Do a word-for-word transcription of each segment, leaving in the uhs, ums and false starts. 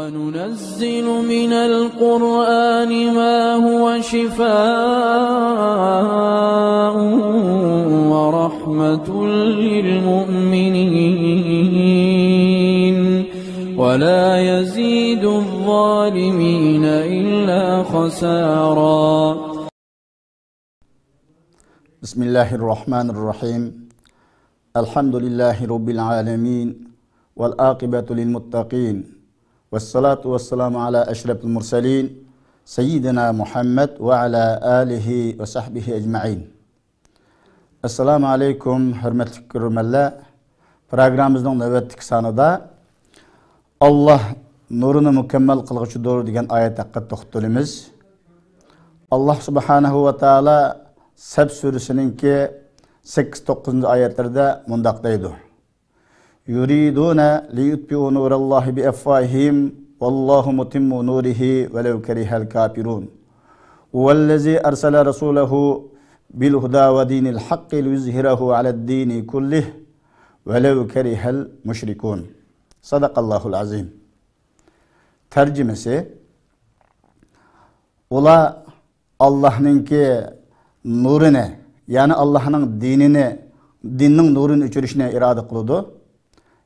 وننزل من القرآن ما هو شفاء ورحمة للمؤمنين ولا يزيد الظالمين إلا خسارا. بسم الله الرحمن الرحيم. الحمد لله رب العالمين. والعاقبة للمتقين. والصلاة والسلام على أشرف المرسلين سيدنا محمد وعلى آله وصحبه أجمعين. ئەسسالامۇ ئەلەيكۇم، ھۆرمەتلىك كۆرۈرمەنلەر. پروگراممىمىزنىڭ نۆۋەتتىكى سانىدا «ئاللاھ نۇرىنى مۇكەممەل قىلغۇچىدۇر» دېگەن ئايەت ھەققىدە توختىلىمىز. ئاللاھ سۇبھانەھۇ ۋە تائالا سەپ سۈرىسىنىڭكى سەككىز، توققۇزىنچى ئايەتلىرىدە مۇنداق دەيدۇ: يريدون ليطفئوا نور الله بأفواههم والله متم نوره ولو كره الكافرون. هو الذي أرسل رسوله بالهدى ودين الحق ليظهره على الدين كله ولو كره المشركون. صدق الله العظيم. تەرجىمىسى: ئۇلار ئاللاھنىڭكى نۇرىنى، يەنى ئاللاھنىڭ دىنىنى، دىننىڭ نۇرىنى ئۆچۈرۈشنى ئىرادە قىلىدۇ.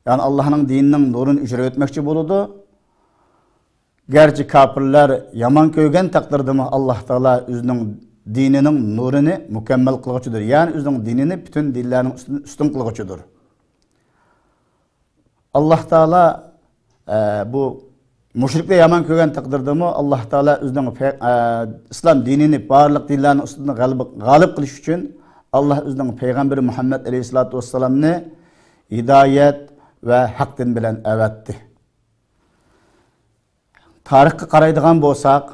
يەنى ئاللاھنىڭ دىنىنىڭ نۇرىنى ئۆچۈرۈۋەتمەكچى بولىدۇ. گەرچە كاپىرلار يامان كۆرگەن تەقدىردىمۇ، ئاللاھ تائالا ئۆزىنىڭ دىنىنىڭ نۇرىنى مۇكەممەل قىلغۇچىدۇر. يەنى ئۆزىنىڭ دىنىنى پۈتۈن دىنلارنىڭ ئۈستىدىن ئۈستۈن قىلغۇچىدۇر. ئاللاھ تائالا، ئە، بۇ مۇشرىكلار يامان كۆرگەن تەقدىردىمۇ، ئاللاھ تائالا ئۆزىنىڭ پەي-، ئە، ئىسلام دىنىنى بارلىق دىنلارنىڭ ئۈستىدىن غەلىبە، غالىب قىلىش ئۈچۈن، ئاللاھ ئۆزىنىڭ پەيغەمبىرى مۇھەممەد ئەلەيھىسسالاتۇ ۋەسسالامنى ھىدايەت ۋە ھەق دىن بىلەن ئەۋەتتى. تارىخقا قارايدىغان بولساق،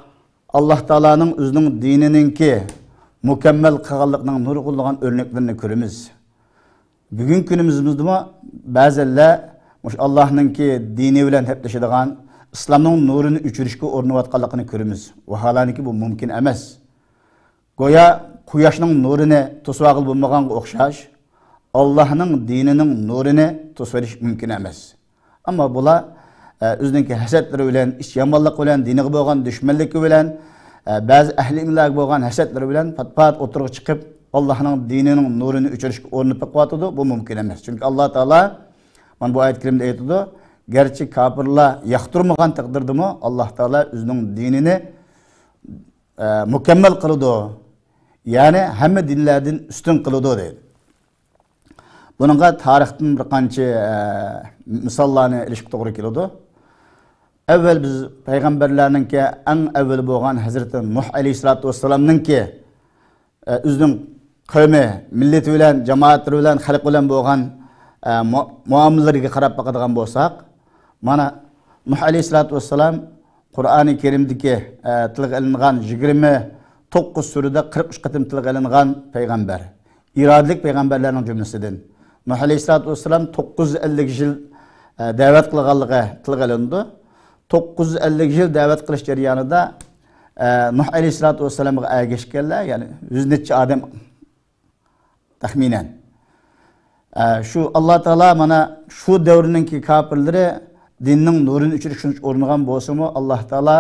ئاللاھ تائالانىڭ ئۆزىنىڭ دىنىنىڭكى مۇكەممەل قىلغانلىقىنىڭ نۇرغۇنلىغان ئۆرنەكلىرىنى كۆرىمىز. بۈگۈنكى كۈنىمىزدىمۇ بەزەنلەر مۇشۇ ئاللاھنىڭكى دىنى بىلەن ھەپلىشىدىغان، ئىسلامنىڭ نۇرىنى ئۆچۈرۈشكە ئۇرۇنۇۋاتقانلىقىنى كۆرىمىز. ۋاھالەنكى، بۇ مۇمكىن ئەمەس. گويا قۇياشنىڭ نۇرىنى توسۇۋالغىلى بولمىغانغا ئوخشاش، ئاللاھنىڭ دىنىنىڭ نۇرىنى توسۇۋېلىش مۇمكىن ئەمەس. ئەمما بۇلار، ئە، ئۆزىنىڭكى ھەسەتلىرى بىلەن، ئىچ يامانلىقى بىلەن، دىنىغا بولغان دۈشمەنلىكى بىلەن، ئە، بەزى ئەھلى ئىمانلارغا بولغان ھەسەتلىرى بىلەن پات-پات ئوتتۇرىغا چىقىپ، ئاللاھنىڭ دىنىنىڭ نۇرىنى ئۆچۈرۈشكە ئۇرۇنۇپ بېقىۋاتىدۇ. بۇ مۇمكىن ئەمەس. چۈنكى ئاللاھ تائالا مانا بۇ ئايەت كەرىمدە ئېيتىدۇ، گەرچە كاپىرلار ياقتۇرمىغان تەقدىردىمۇ، ئاللاھ تائالا ئۆزىنىڭ دىنىنى، ئە، مۇكەممەل قىلىدۇ. يەنى ھەممە دىنلاردىن ئۈستۈن قىلىدۇ دەيدۇ. بۇنىڭغا تارىختىن بىر قانچە، ئە، مىساللارنى ئېلىشقا توغرا كېلىدۇ. ئەۋۋەل بىز پەيغەمبەرلەرنىڭكى ئەڭ ئەۋۋىلى بولغان ھەزرىتى نۇھ ئەلەيھىسسالاتۇ ۋەسسالامنىڭكى، ئە، ئۆزىنىڭ قەۋمى، مىللىتى بىلەن، جامائەتلىرى بىلەن، خەلقى بىلەن بولغان، ئە، مۇ-، مۇئامىلىلىرىگە قاراپ باقىدىغان بولساق، مانا، نۇھ ئەلەيھىسسالاتۇ ۋەسسالام قۇرئانى كەرىمدىكى، ئە، تىلغا ئېلىنغان يىگىرمە توققۇز سۈرىدە قىرىق ئۈچ قېتىم تىلغا ئېلىنغان پەيغەمبەر. ئىرادىلىك پەيغەمبەرلەرنىڭ جۈملىسىدىن. نۇھ ئەلەيھىسسالاتۇ ۋەسسالام توققۇز يۈز ئەللىك يىل، ئە، دەۋەت قىلغانلىقى تىلغا ئېلىنىدۇ. توققۇز يۈز ئەللىك يىل دەۋەت قىلىش جەريانىدا، ئە، نۇھ ئەلەيھىسسالاتۇ ۋەسسالامغا ئەگەشكەنلەر، يەنى يۈز نەچچە ئادەم تەخمىنەن. ئە، شۇ ئاللاھ تائالا مانا شۇ دەۋرنىڭكى كاپىرلىرى دىننىڭ نۇرىنى ئۆچۈرۈش ئۈچۈن ئۇرۇنغان بولسىمۇ، ئاللاھ تائالا،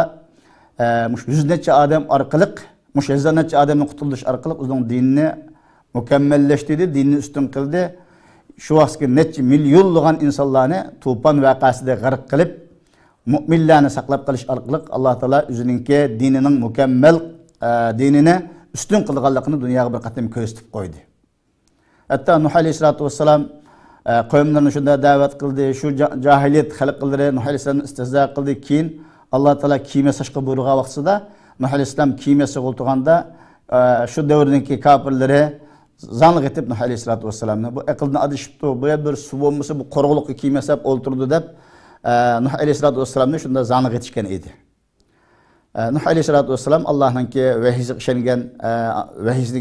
ئە، مۇشۇ يۈز نەچچە ئادەم ئارقىلىق، مۇشۇ يۈز نەچچە ئادەمنى قۇتۇلدۇرۇش ئارقىلىق ئۆزىنىڭ دىنىنى مۇكەممەللەشتۈردى، دىننى ئۈستۈن قىلدى. شۇ ۋاقىتتىكى نەچچە مىليونلىغان ئىنسانلارنى توپان ۋەقەسىدە غەرق قىلىپ، مۇئمىنلارنى ساقلاپ قېلىش ئارقىلىق ئاللاھ تائالا ئۆزىنىڭكى دىنىنىڭ مۇكەممەل، ئە، دىنىنى ئۈستۈن قىلغانلىقىنى دۇنياغا بىر قېتىم كۆرسىتىپ قويدى. ھەتتا نۇھ ئەلەيھىسسالاتۇ ۋەسسالام، ئە، قەۋملىرىنى شۇنداق دەۋەت قىلدى، شۇ جا-، جاھىلىيەت خەلقلىرى نۇھ ئەلەيھىسسالامنى ئىستىھزا قىلدى. كېيىن ئاللاھ تائالا كىيىم ياساشقا بۇيرۇغان ۋاقتىدا، نۇھ ئەلەيھىسسالام كىيىم ياسىغىلى تۇرغاندا، ئە، شۇ دەۋردىكى كاپىرلىرى زاڭلىق ئېتىپ نۇھ ئەلەيھىسسالاتۇ ۋەسسالامنى، «بۇ ئەقىلدىن ئادىشىپتۇ، بۇ يەر بىر سۇ بولمىسا، بۇ قۇرغۇقلۇققا كىيىم ياساپ ئولتۇرىدۇ» دەپ، ئە، نۇھ ئەلەيھىسسالاتۇ ۋەسسالامنى شۇنداق زاڭلىق ئېتىشكەن ئىدى. ئە، نۇھ ئەلەيھىسسالاتۇ ۋەسسالام ئاللاھنىڭكى ۋەھىيسىگە ئىشەنگەن، ئە، ۋەھىيسى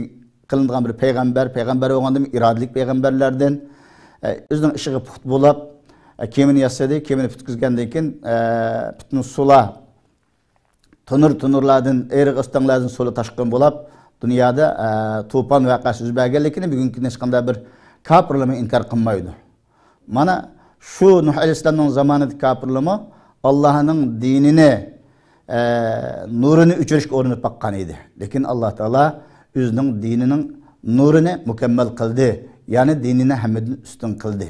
قىلىنىدىغان بىر پەيغەمبەر، پەيغەمبەر بولغاندىمۇ ئىرادىلىك پەيغەمبەرلەردىن. ئە، ئۆزىنىڭ ئىشىغا پۇختا بولۇپ، ئە، كېمىنى ياسىدى. كېمىنى پۈتكۈزگەندىن كېيىن، ئە، پۈتۈن سۇلار، تونۇر، تونۇرلاردىن، ئېرىق ئۆستەڭلەردىن سۇلار تاشقىن بولۇپ، دۇنيادا، ئە، توپان ۋەقەسى يۈز بەرگەنلىكىنى بۈگۈنكى كۈندە ھېچقانداق بىر كاپىرلارمۇ ئىنكار قىلمايدۇ. مانا شۇ نۇھ ئەلەيھىسسالامنىڭ زامانىدىكى كاپىرلارمۇ ئاللاھنىڭ دىنىنى، ئە، نۇرىنى ئۆچۈرۈشكە ئۇرۇنۇپ باققان ئىدى. لېكىن ئاللا تائالا ئۆزىنىڭ دىنىنىڭ نۇرىنى مۇكەممەل قىلدى، يەنى دىنىنى ھەممىدىن ئۈستۈن قىلدى.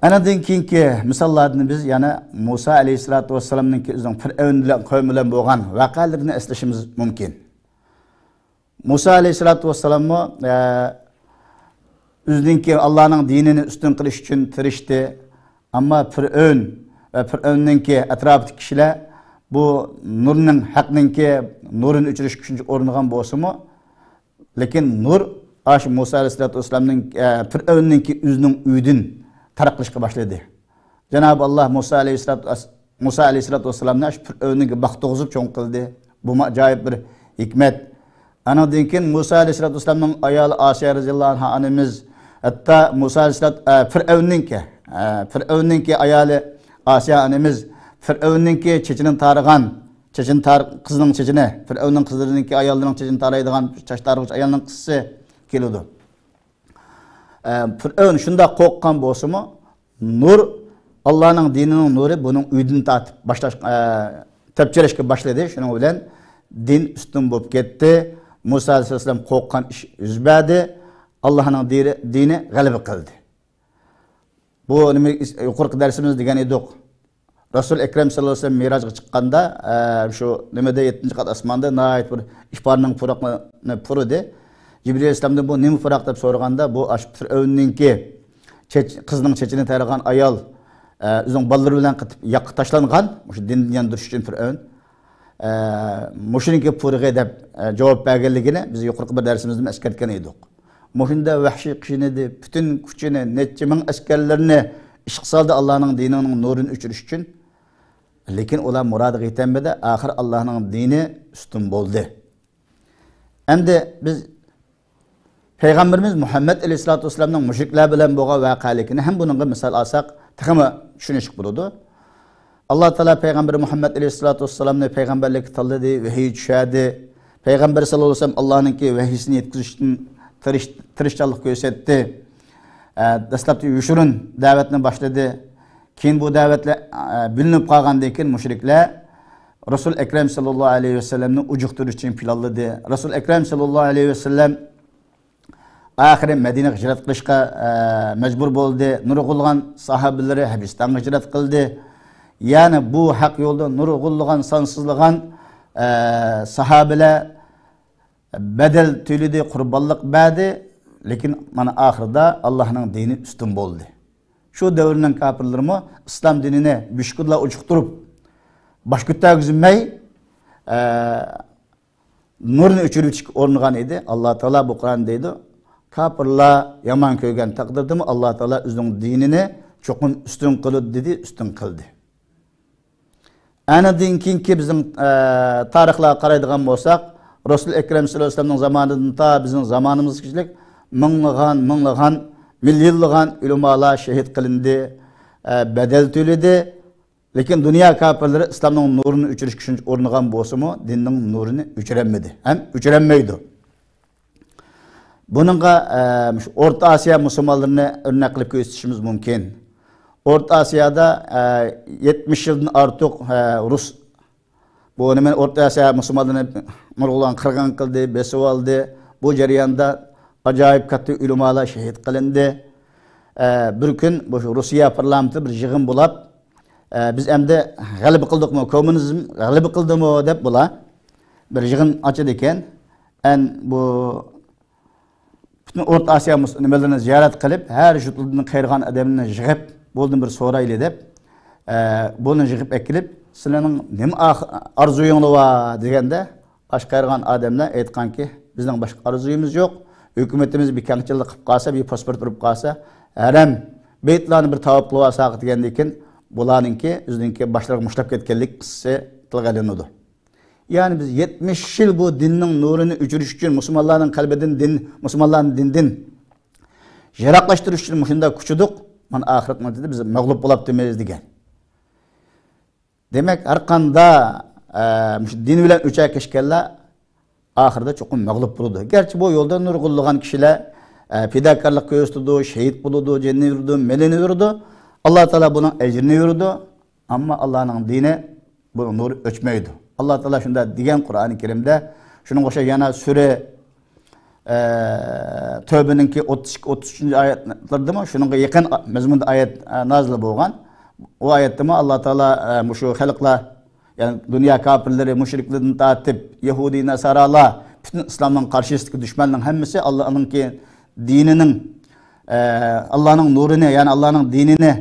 ئانىڭدىن كېيىنكى مىساللاردىن بىز يەنە مۇسا ئەلەيھىسسالاتۇ ۋەسسالامنىڭكى ئۆزىنىڭ پىرئەۋن بىلەن، قەۋمى بىلەن بولغان ۋەقەلىرىنى ئەسلىشىمىز مۇمكىن. مۇسا ئەلەيھىسسالاتۇ ۋەسسالاممۇ، ئە، ئۆزىنىڭكى ئاللانىڭ دىنىنى ئۈستۈن قىلىش ئۈچۈن تىرىشتى. ئەمما پىرئەۋن ۋە پىرئەۋننىڭكى ئەتراپىدىكى كىشىلەر بۇ نۇرنىڭ، ھەقنىڭكى نۇرىنى ئۆچۈرۈشكە شۇنچە ئۇرۇنغان بولسىمۇ، لېكىن نۇر ئاشۇ مۇسا ئەلەيھىسسالاتۇ ۋەسسالامنىڭ، ئە، پىرئەۋننىڭكى ئۆزىنىڭ ئۆيىدىن تارقىلىشقا باشلىدى. جانابى ئاللا مۇسا ئەلەيھىسسالاتۇ، مۇسا ئەلەيھىسسالاتۇ ۋەسسالامنى ئاشۇ پىرئەۋننىڭكى باغ تۇغۇزۇپ چوڭ قىلدى. بۇمۇ ئاجايىپ بىر ھېكمەت. ئانىڭدىن كېيىن مۇسا ئەلەيھىسسالاتۇ ۋەسسالامنىڭ ئايالى ئاسىيە رەزىياللاھۇ ئەنھا ئانىمىز، ھەتتا مۇسا ئەلەيھىسسالات، ئە، پىرئەۋننىڭكى، ئە، پىرئەۋننىڭكى ئايالى ئاسىيە ئانىمىز پىرئەۋننىڭكى چېچىنى تارىغان، چېچىنى تار-، قىزنىڭ چېچىنى، پىرئەۋننىڭ قىزلىرىنىڭكى ئاياللىرىنىڭ چېچىنى تارايدىغان چاچ تارىغۇچى ئايالنىڭ قىسسىسى كېلىدۇ. ئە، پىرئەۋن شۇنداق قورققان بولسىمۇ، نۇر، ئاللانىڭ دىنىنىڭ نۇرى بۇنىڭ ئۆيىدىن تارتىپ باشلاش، ئە، تەپچىرەشكە باشلىدى. شۇنىڭ بىلەن دىن ئۈستۈن بولۇپ كەتتى. مۇسا ئەلەيھىسسالام قورققان ئىش يۈز بەردى. ئاللانىڭ دىنى، دىنى غەلىبە قىلدى. بۇ نېمە، يۇقىرىقى دەرسىمىزدە دېگەن ئىدۇق. رەسۇل ئەكرەم ساللاللاھۇ ئەلەيھى ۋەسەللەم مىراجغا چىققاندا، ئە، شۇ نېمىدە، يەتتىنچى قات ئاسماندا ناھايىتى بىر ئىپارنىڭ پۇراقلىرىنى پۇرىدى. جىبرىل ئەلەيھىسسالامدىن بۇ نېمە پۇراق دەپ سورىغاندا، بۇ ئاشۇ پىرئەۋننىڭكى چېچ-، قىزنىڭ چېچىنى تارىغان ئايال، ئە، ئۆزىنىڭ بالىلىرى بىلەن قېتىپ ياققا تاشلانغان، مۇشۇ دىندىن ياندۇرۇش ئۈچۈن پىرئەۋن. ئە، مۇشۇنىڭكى پۇرىقى دەپ، ئە، جاۋاب بەرگەنلىكىنى بىز يۇقىرىقى بىر دەرسىمىزدىمۇ ئەسكەرتكەن ئىدۇق. مۇشۇنداق ۋەھشىي قىينىدى، پۈتۈن كۈچىنى، نەچچە مىڭ ئەسكەرلىرىنى ئىشقا سالدى، ئاللانىڭ دىنىنىڭ نۇرىنى ئۆچۈرۈش ئۈچۈن. لېكىن ئۇلار مۇرادىغا يېتەلمىدى، ئاخىر ئاللانىڭ دىنى ئۈستۈن بولدى. ئەمدى بىز پەيغەمبىرىمىز مۇھەممەد ئەلەيھىسسالاتۇ ۋەسسالامنىڭ مۇشرىكلار بىلەن بولغان ۋەقەلىكىنى ھەم بۇنىڭغا مىسال ئالساق، تېخىمۇ چۈشىنىشلىك بولىدۇ. ئاللا تائالا پەيغەمبىرى مۇھەممەد ئەلەيھىسسالاتۇ ۋەسسالامنى پەيغەمبەرلىككە تاللىدى، ۋەھىي چۈشەردى. پەيغەمبەر ساللاللاھۇ ئەلەيھى ۋەسەللەم ئاللانىڭكى ۋەھىيسىنى يەتكۈزۈشتىن تىرىش-، تىرىشچانلىق كۆرسەتتى. ئە، دەسلەپتە يوشۇرۇن دەۋەتنى باشلىدى. كېيىن بۇ دەۋەتلەر، ئە، بىلىنىپ قالغاندىن كېيىن مۇشرىكلار رەسۇل ئەكرەم ساللاللاھۇ ئەلەيھى ۋەسەللەمنى ئۇجۇقتۇرۇش ئۈچۈن پىلانلىدى. رەسۇل ئەكرەم ساللاللاھۇ ئەلەيھى ۋەسەللەم ئاخىرى مەدىنىگە ھىجرەت قىلىشقا، ئە، مەجبۇر بولدى. نۇرغۇنلىغان ساھابىلىرى ھەبىستانغا ھىجرەت قىلدى. يەنى بۇ ھەق يولدا نۇرغۇنلىغان سانسىزلىغان، ئە، ساھابىلەر بەدەل تۆلىدى، قۇربانلىق بەردى. لېكىن مانا ئاخىرىدا ئاللانىڭ دىنى ئۈستۈن بولدى. شۇ دەۋرنىڭ كاپىرلىرىمۇ ئىسلام دىنىنى مۈشكۈللا ئۇجۇقتۇرۇپ، باش كۆتۈرگۈزمەي، ئە، نۇرنى ئۆچۈرۈۋېتىشكە ئۇرۇنغان ئىدى. ئاللا تائالا بۇ قۇرئان دەيدۇ، كاپىرلار يامان كۆرگەن تەقدىردىمۇ ئاللا تائالا ئۆزىنىڭ دىنىنى چوقۇم ئۈستۈن قىلىدۇ دېدى، ئۈستۈن قىلدى. ئەنىدىن كېيىنكى بىزنىڭ، ئە، تارىخلارغا قارايدىغان بولساق، رەسۇل ئەكرەم سەللەللاھۇ ئەلەيھى ۋەسەللەمنىڭ زامانىدىن تا بىزنىڭ زامانىمىزغىچىلىك مىڭلىغان، مىڭلىغان، مىليونلىغان ئۆلىمالار شېھىت قىلىندى، ئە، بەدەل تۆلىدى. لېكىن دۇنيا كاپىرلىرى ئىسلامنىڭ نۇرىنى ئۆچۈرۈشكە شۇنچە ئۇرۇنغان بولسىمۇ، دىننىڭ نۇرىنى ئۆچۈرەلمىدى ھەم ئۆچۈرەلمەيدۇ. بۇنىڭغا، ئە، مۇشۇ ئورتا ئاسىيا مۇسۇلمانلىرىنى ئۆرنەك قىلىپ كۆرسىتىشىمىز مۇمكىن. ئورتا ئاسىيادا، ئە، يەتمىش يىلدىن ئارتۇق، ئە، رۇس، بۇ نېمە، ئورتا ئاسىيا مۇسۇلمانلىرىنى نۇرغۇنلىغان قىرغىن قىلدى، بېسىۋالدى. بۇ جەرياندا ئاجايىپ كاتتا ئۆلىمالار شېھىت قىلىندى. ئە، بىر كۈن بۇ رۇسىيە پارلامېنتى بىر يىغىن بولاپ، ئە، بىز ئەمدى غەلىبە قىلدۇقمۇ، كوممۇنىزم غەلىبە قىلدىمۇ دەپ بۇلار بىر يىغىن ئاچىدىكەن. ئەن بۇ پۈتۈن ئورتا ئاسىيا مۇس-، نېمىلىرىنى زىيارەت قىلىپ، ھەر يۇرتلىرىدىن قېرىغان ئادەمنى يىغىپ، بۇنى بىر سورايلى دەپ، ئە، بۇنى يىغىپ ئەكېلىپ، سىلەرنىڭ نېمە ئاخ-، ئارزۇيۇڭلار بار دېگەندە، ئاشۇ قېرىغان ئادەملەر ئېيتقانكى، بىزنىڭ باشقا ئارزۇيىمىز يوق، ھۆكۈمىتىمىز بىر كەڭچىللىك قىلىپ قالسا، بىر پاسپورت ئۇرۇپ قالسا، ھەرەم بېيتلارنى بىر تاۋاپ قىلىۋالساق دېگەندىن كېيىن، بۇلارنىڭكى ئۆزىنىڭكى باشلىرىغا مۇشتلاپ كەتكەنلىك قىسسىسى تىلغا ئېلىنىدۇ. يەنى بىز يەتمىش يىل بۇ دىننىڭ نۇرىنى ئۆچۈرۈش ئۈچۈن مۇسۇلمانلارنىڭ قەلبىدىن دىن، مۇسۇلمانلارنى دىندىن يىراقلاشتۇرۇش ئۈچۈن مۇشۇنداق كۈچىدۇق، مانا ئاخىرەت مۇددىتىدە بىز مەغلۇپ بولاپتىمىز دېگەن. دېمەك، ھەر قاندا، ئە، مۇشۇ دىن بىلەن ئۆچەكلەشكەنلەر ئاخىرىدا چوقۇم مەغلۇپ بولىدۇ. گەرچە بۇ يولدا نۇرغۇنلىغان كىشىلەر، ئە، پىداكارلىق كۆرسىتىدۇ، شېھىت بولىدۇ، جېنىنى بېرىدۇ، مېلىنى بېرىدۇ. ئاللا تائالا بۇنىڭ ئەجرىنى بېرىدۇ. ئەمما ئاللانىڭ دىنى، بۇ نۇر ئۆچمەيدۇ. ئاللا تائالا شۇنداق دېگەن قۇرئانى كەرىمدە. شۇنىڭغا ئوخشاش يەنە سۈرە، ئە، تەۋبىنىڭكى ئوتتۇز ئىككى، ئوتتۇز ئۈچىنچى ئايەتلىرىدىمۇ شۇنىڭغا يېقىن مەزمۇندا ئايەت، ئە، نازىل بولغان. ئۇ ئايەتتىمۇ ئاللا تائالا، ئە، مۇشۇ خەلقلەر، يەنى دۇنيا كاپىرلىرى، مۇشرىكلىرىدىن تارتىپ، يەھۇدىي، ناسارالار، پۈتۈن ئىسلامنىڭ قارشىسىدىكى دۈشمەننىڭ ھەممىسى ئاللانىڭكى دىنىنىڭ، ئە، ئاللانىڭ نۇرىنى، يەنى ئاللانىڭ دىنىنى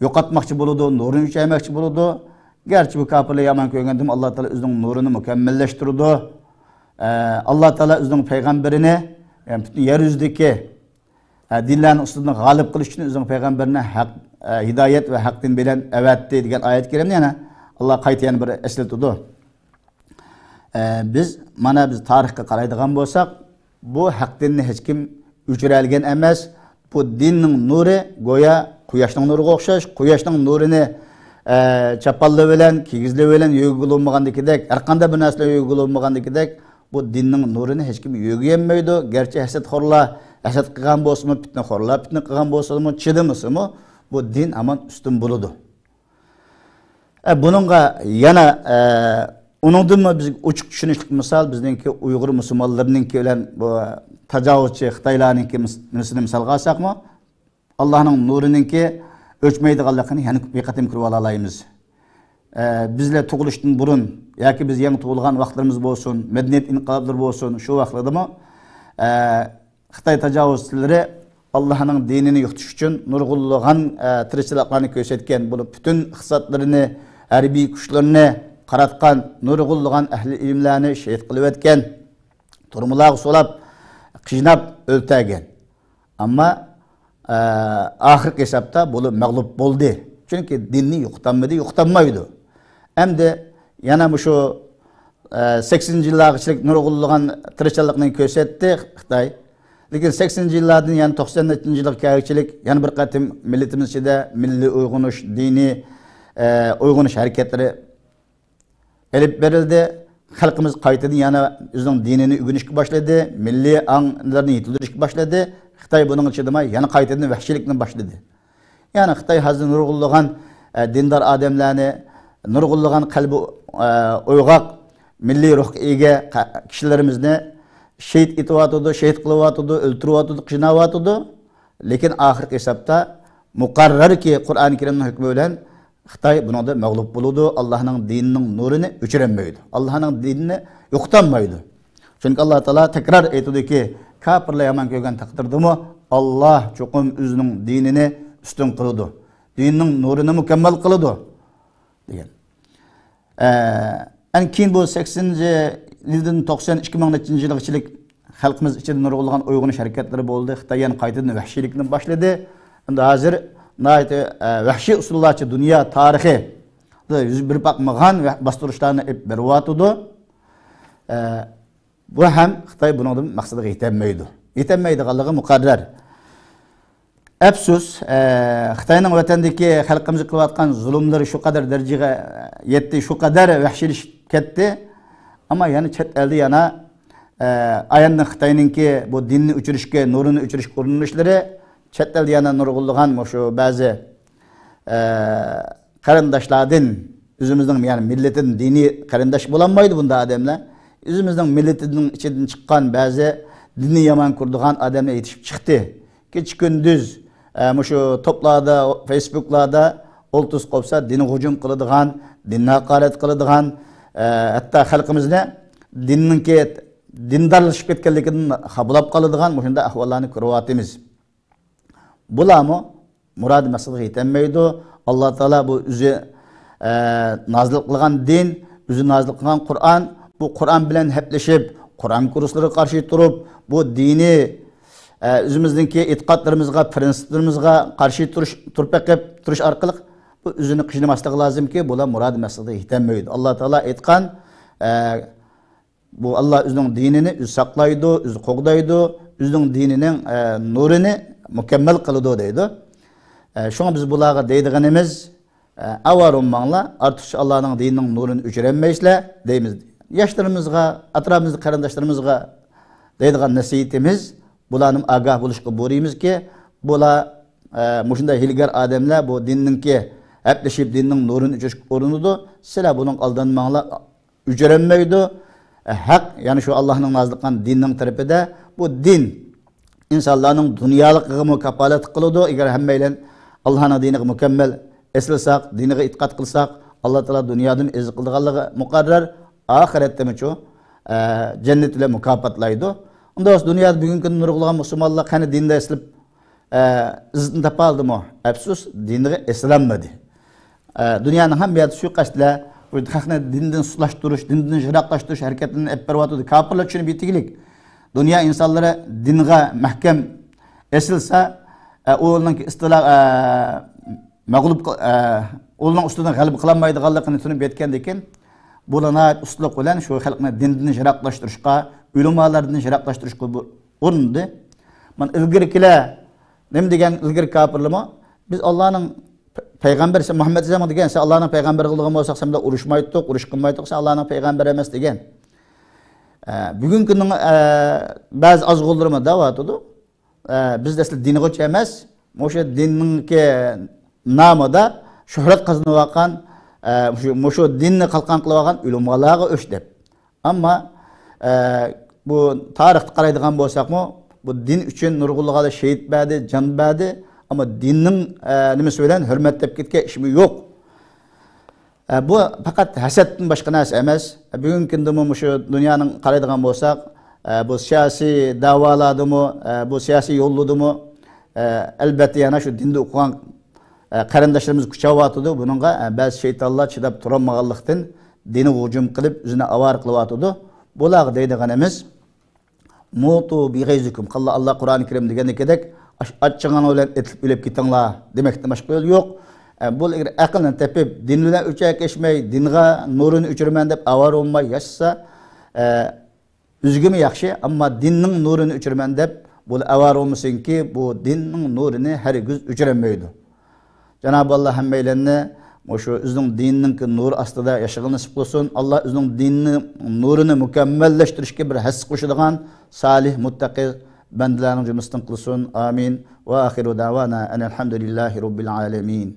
يوقاتماقچى بولىدۇ، نۇرىنى ئۆچۈرمەكچى بولىدۇ. گەرچە بۇ كاپىرلار يامان كۆرگەندىمۇ، ئاللا تائالا ئۆزىنىڭ نۇرىنى مۇكەممەللەشتۈرىدۇ. ئە، ئاللا تائالا ئۆزىنىڭ پەيغەمبىرىنى، يەنى پۈتۈن يەر يۈزىدىكى، ئە، دىنلارنىڭ ئۈستىدىن غالىب قىلىش ئۈچۈن ئۆزىنىڭ پەيغەمبىرىنى ھەق، ئە، ھىدايەت ۋە ھەق دىن بىلەن ئەۋەتتى دېگەن ئايەت كەرىمنى يەنە ئاللا قايتا يەنە بىر ئەسلىتىدۇ. ئە، بىز، مانا بىز تارىخقا قارايدىغان بولساق، بۇ ھەق دىننى ھېچكىم ئۆچۈرەلىگەن ئەمەس. بۇ دىننىڭ نۇرى گويا قۇياشنىڭ نۇرىغا ئوخشاش. قۇياشنىڭ نۇرىنى، ئە، چاپانلىرى بىلەن، كىگىزلىرى بىلەن يۆگىگىلى بولمىغاندىكىدەك، ھەرقانداق بىر نەرسە بىلەن يۆگىگىلى بولمىغاندىكىدەك، بۇ دىننىڭ نۇرىنى ھېچكىم يۆگىيەلمەيدۇ. گەرچە ھەسەتخورلار ھەسەت قىلغان بولسىمۇ، پىتنىخورلار پىتنە قىلغان بولسىمۇ، چىدىمىسىمۇ، بۇ دىن ھامان ئۈستۈن بولىدۇ. ئە، بۇنىڭغا يەنە، ئە، ئۇنىڭدىنمۇ بىزگە ئوچۇق چۈشىنىشلىك مىسال بىزنىڭكى ئۇيغۇر مۇسۇلمانلىرىنىڭكى بىلەن بۇ تاجاۋۇزچى خىتايلارنىڭكى مىس-، مىسىلىنى مىسالغا ئالساقمۇ، ئاللانىڭ نۇرىنىڭكى ئۆچمەيدىغانلىقىنى يەنە بىر قېتىم كۆرۈپ ئالالايمىز. ئە، بىزلەر تۇغۇلۇشتىن بۇرۇن ياكى بىز يېڭى تۇغۇلغان ۋاقىتلىرىمىز بولسۇن، مەدەنىيەت ئىنقىلابلىرى بولسۇن، شۇ ۋاقىتلاردىمۇ، ئە، خىتاي تاجاۋۇزچىلىرى ئاللانىڭ دىنىنى يوقىتىش ئۈچۈن نۇرغۇنلىغان، ئە، تىرىكچىلىكلەرنى كۆرسەتكەن، بولۇپ پۈتۈن ئىقتىسادلىرىنى، ھەربىي كۈچلىرىنى قاراتقان، نۇرغۇنلىغان ئەھلى ئىلىملەرنى شېھىت قىلىۋەتكەن، تۈرمىلەرگە سولاپ، قىيناپ ئۆلتۈرگەن. ئەمما، ئە، ئاخىرقى ھېسابتا بۇلار مەغلۇپ بولدى. چۈنكى دىننى يوقىتالمىدى، يوقىتالمايدۇ. ئەمدى يەنە مۇشۇ، ئە، سەكسىنىنچى يىللارغىچىلىك نۇرغۇنلىغان تىرىشچانلىقنى كۆرسەتتى خىتاي. لېكىن سەكسىنىنچى يىللاردىن يەنە توقسان نەچچىنچى يىلغا كەلگۈچىلىك يەنە بىر قېتىم مىللىتىمىز ئىچىدە مىللىي ئويغىنىش، دىنىي، ئە، ئويغىنىش ھەرىكەتلىرى ئېلىپ بېرىلدى. خەلقىمىز قايتىدىن يەنە ئۆزىنىڭ دىنىنى ئۆگىنىشكە باشلىدى، مىللىي ئاڭلىرىنى يېتىلدۈرۈشكە باشلىدى. خىتاي بۇنىڭغا چىدىماي يەنە قايتىدىن ۋەھشىيلىكنى باشلىدى. يەنى خىتاي ھازىر نۇرغۇنلىغان، ئە، دىندار ئادەملەرنى، نۇرغۇنلىغان قەلبى، ئە، ئويغاق، مىللىي روھقا ئىگە قە-، كىشىلىرىمىزنى شېھىت ئېتىۋاتىدۇ، شېھىت قىلىۋاتىدۇ، ئۆلتۈرۈۋاتىدۇ، قىيناۋاتىدۇ. لېكىن ئاخىرقى ھېسابتا مۇقەررەركى، قۇرئان كەرىمنىڭ ھۆكمى بىلەن خىتاي بۇنىڭدا مەغلۇپ بولىدۇ، ئاللانىڭ دىنىنىڭ نۇرىنى ئۆچۈرەلمەيدۇ، ئاللانىڭ دىنىنى يوقىتالمايدۇ. چۈنكى ئاللا تائالا تەكرار ئېيتىدۇكى، كاپىرلار يامان كۆرگەن تەقدىردىمۇ، ئاللا چوقۇم ئۆزىنىڭ دىنىنى ئۈستۈن قىلىدۇ، دىنىنىڭ نۇرىنى مۇكەممەل قىلىدۇ، دېگەن. ئە، ئەنە كېيىن بۇ سەكسىنىنچى يىلدىن توقسان ئىككى مىڭ نەچچىنچى يىلغىچىلىك خەلقىمىز ئىچىدە نۇرغۇنلىغان ئويغىنىش ھەرىكەتلىرى بولدى. خىتاي يەنە قايتىدىن ۋەھشىيلىكنى باشلىدى. ئەمدى ھازىر ناھايىتى، ئە، ۋەھشىي ئۇسۇللارچە دۇنيا تارىخىدا يۈز بېرىپ باقمىغان ۋە باستۇرۇشلارنى ئېلىپ بېرىۋاتىدۇ. ئە، بۇ ھەم خىتاي بۇنىڭدىن مەقسىتىگە يېتەلمەيدۇ. يېتەلمەيدىغانلىقى مۇقەررەر. ئەپسۇس، ئە، خىتاينىڭ ۋەتەندىكى خەلقىمىزگە قىلىۋاتقان زۇلۇملىرى شۇ قەدەر دەرىجىگە يەتتى، شۇ قەدەر ۋەھشىيلىشىپ كەتتى. ئەمما يەنە چەت ئەلدە يەنە، ئە، ئايەندىن خىتاينىڭكى بۇ دىننى ئۆچۈرۈشكە، نۇرىنى ئۆچۈرۈشكە ئۇرۇنۇشلىرى چەت ئەلدە يەنە نۇرغۇنلىغان مۇشۇ بەزى، ئە، قېرىنداشلاردىن، ئۆزىمىزنىڭ، يەنى مىللىتىدىن دىنىي قېرىنداش بولالمايدۇ بۇنداق ئادەملەر. ئۆزىمىزنىڭ مىللىتىنىڭ ئىچىدىن چىققان بەزى دىننى يامان كۆرىدىغان ئادەملەر يېتىشىپ چىقتى. كېچە-كۈندۈز، ئە، مۇشۇ توپلاردا، فېيسبۇكلاردا ئولتۇرسا قوپسا دىنغا ھۇجۇم قىلىدىغان، دىننى ھاقارەت قىلىدىغان، ئە، ھەتتا خەلقىمىزنى دىننىڭكى، دىندارلىشىپ كەتكەنلىكىدىن خاپىلاپ قالىدىغان مۇشۇنداق ئەھۋاللارنى كۆرۈۋاتىمىز. بۇلارمۇ مۇراد مەقسىتىگە يېتەلمەيدۇ. ئاللا تائالا بۇ ئۆزى، ئە، نازىل قىلغان دىن، ئۆزى نازىل قىلغان قۇرئان، بۇ قۇرئان بىلەن ھەپلىشىپ، قۇرئان كۇرسلىرىغا قارشى تۇرۇپ، بۇ دىنىي، ئە، ئۆزىمىزنىڭكى ئېتىقادلىرىمىزغا، پىرىنسىپلىرىمىزغا قارشى تۇرۇش، تۇرۇپ بېقىپ، تۇرۇش ئارقىلىق بۇ ئۆزىنى قىينىماسلىقى لازىمكى، بۇلار مۇراد مەقسىتىگە يېتەلمەيدۇ. ئاللا تائالا ئېيتقان، ئە، بۇ ئاللا ئۆزىنىڭ دىنىنى ئۆزى ساقلايدۇ، ئۆزى قوغدايدۇ، ئۆزىنىڭ دىنىنىڭ، ئە، نۇرىنى مۇكەممەل قىلىدۇ دەيدۇ. ئە، شۇڭا بىز بۇلارغا دەيدىغىنىمىز، ئە، ئاۋارە بولماڭلار، ئارتۇقچە ئاللانىڭ دىنىنىڭ نۇرىنى ئۆچۈرەلمەيسىلەر دەيمىز. ياشلىرىمىزغا، ئەتراپىمىزدىكى قېرىنداشلىرىمىزغا دەيدىغان نەسىھىتىمىز، بۇلارنى ئاگاھ بولۇشقا بۇيرۇيمىزكى، بۇلار، ئە، مۇشۇنداق ھىيلىگەر ئادەملەر بۇ دىننىڭكى، ھەپلىشىپ دىننىڭ نۇرىنى ئۆچۈرۈشكە ئۇرۇنىدۇ. سىلەر بۇنىڭغا ئالدانماڭلار، ئۆچۈرەلمەيدۇ. ھەق، يەنى شۇ ئاللاھنىڭ نازىل قىلغان دىننىڭ تەرىپىدە. بۇ دىن ئىنسانلارنىڭ دۇنيالىقىغىمۇ كاپالەتلىك قىلىدۇ. ئەگەر ھەممەيلەن ئاللاھنىڭ دىنىغا مۇكەممەل ئېسىلساق، دىنىغا ئېتىقاد قىلساق، ئاللا تائالا دۇنيادىمۇ ئېزىق قىلىدىغانلىقى مۇقەررەر، ئاخىرەتتىمۇچۇ، ئە، جەننەت بىلەن مۇكاپاتلايدۇ. ئۇنداق بولسا دۇنيادا بۈگۈنكى كۈندە نۇرغۇنلىغان مۇسۇلمانلار قېنى دىندا ئېسىلىپ، ئە، ئىززىتىنى تاپالدىمۇ؟ ئەپسۇس، دىنىغا ئېسىلالمىدى. ئە، دۇنيانىڭ ھەممە يەردە سۇيىقەستلەر، بۇ خەقنى دىندىن سۇسلاشتۇرۇش، دىندىن يىراقلاشتۇرۇش ھەرىكەتلىرىنى ئېلىپ بېرىۋاتىدۇ. كاپىرلار چۈشىنىپ يېتىگلىك. دۇنيا ئىنسانلىرى دىنغا مەھكەم ئېسىلسا، ئە، ئۇنىڭكى ئىستىلا، ئە، مەغلۇپ قىل-، ئە، ئۇنىڭ ئۈستىدىن غەلىبە قىلالمايدىغانلىقىنى تونۇپ يەتكەندىن كېيىن، بۇلار ناھايىتى ئۇستىلىق بىلەن شۇ خەلقنى دىندىن يىراقلاشتۇرۇشقا، ئۆلىمالاردىن يىراقلاشتۇرۇشقا بۇ-، ئۇرۇندى. مانا ئىلگىرىكىلەر نېمە دېگەن، ئىلگىرىكى كاپىرلارمۇ، بىز ئاللانىڭ پە-، پەيغەمبىرى، سەن مۇھەممەد ئەلەيھىسسالام دېگەن، سەن ئاللانىڭ پەيغەمبىرى قىلىدىغان بولساق، سەن بىلەن ئۇرۇشمايتتۇق، ئۇرۇش قىلمايتتۇق، سەن ئاللانىڭ پەيغەمبىرى ئەمەس دېگەن. ئە، بۈگۈنكى كۈننىڭ، ئە، بەزى ئازغۇنلىرىمۇ دەۋاتىدۇ. ئە، بىز ئەسلى دىنغىچە ئەمەس، مۇشۇ دىننىڭكى نامىدا شۆھرەت قازىنىۋالغان، ئە، مۇشۇ، مۇشۇ دىننى قالقان قىلىۋالغان ئۆلىمالارغا ئۆچ دەپ. ئەمما، ئە، بۇ تارىخقا قارايدىغان بولساقمۇ، بۇ دىن ئۈچۈن نۇرغۇنلىغان شېھىت بەردى، جان بەردى. ئەمما دىننىڭ، ئە، نېمىسى بىلەن ھۆرمەتلەپ كەتكەن ئىشمۇ يوق. ئە، بۇ پەقەت ھەسەتتىن باشقا نەرسە ئەمەس. ئە، بۈگۈنكى كۈندىمۇ مۇشۇ دۇنيانىڭ قارايدىغان بولساق، ئە، بۇ سىياسىي دەۋالاردىمۇ، ئە، بۇ سىياسىي يوللاردىمۇ، ئە، ئەلبەتتە يەنە شۇ دىندا ئوقۇغان، ئە، قېرىنداشلىرىمىز كۈچەۋاتىدۇ. بۇنىڭغا، ئە، بەزى شەيتانلار چىداپ تۇرالمىغانلىقتىن دىنىغا ھۇجۇم قىلىپ، ئۆزىنى ئاۋارە قىلىۋاتىدۇ. بۇلارغا دەيدىغىنىمىز، موتۇ بىغەيزىكۇم. قاللا، ئاللا قۇرئان كەرىم دېگەندىكىدەك، ئاچ-، ئاچچىقىڭلار بىلەن ئېتىلىپ ئۆلۈپ كېتىڭلار دېمەكتىن باشقا يول يوق. ئە، بۇ ئەگەر ئەقىلنى تېپىپ، دىن بىلەن ئۆچەكلەشمەي، دىنغا نۇرىنى ئۆچۈرىمەن دەپ ئاۋارە بولماي ياشىسا، ئە، ئۆزىگىمۇ ياخشى، ئەمما دىننىڭ نۇرىنى ئۆچۈرىمەن دەپ، بۇ ئاۋارە بولمىسۇنكى، بۇ دىننىڭ نۇرىنى ھەرگىز ئۆچۈرەلمەيدۇ. جانابى ئاللا ھەممەيلەننى مۇشۇ ئۆزىنىڭ دىنىنىڭكى نۇرى ئاستىدا ياشىغىلى نېسىپ قىلسۇن. ئاللا ئۆزىنىڭ دىنىنىڭ نۇرىنى مۇكەممەللەشتۈرۈشكە بىر ھەسسە قوشىدىغان سالىھ، مۇتتەقى بەندىلەرنىڭ جۈملىسىدىن قىلسۇن. ئامىن. ۋە ئاخىرۇ دەۋانا ئەنىل ھەمدۇلىللاھى رەببىل ئالەمىن.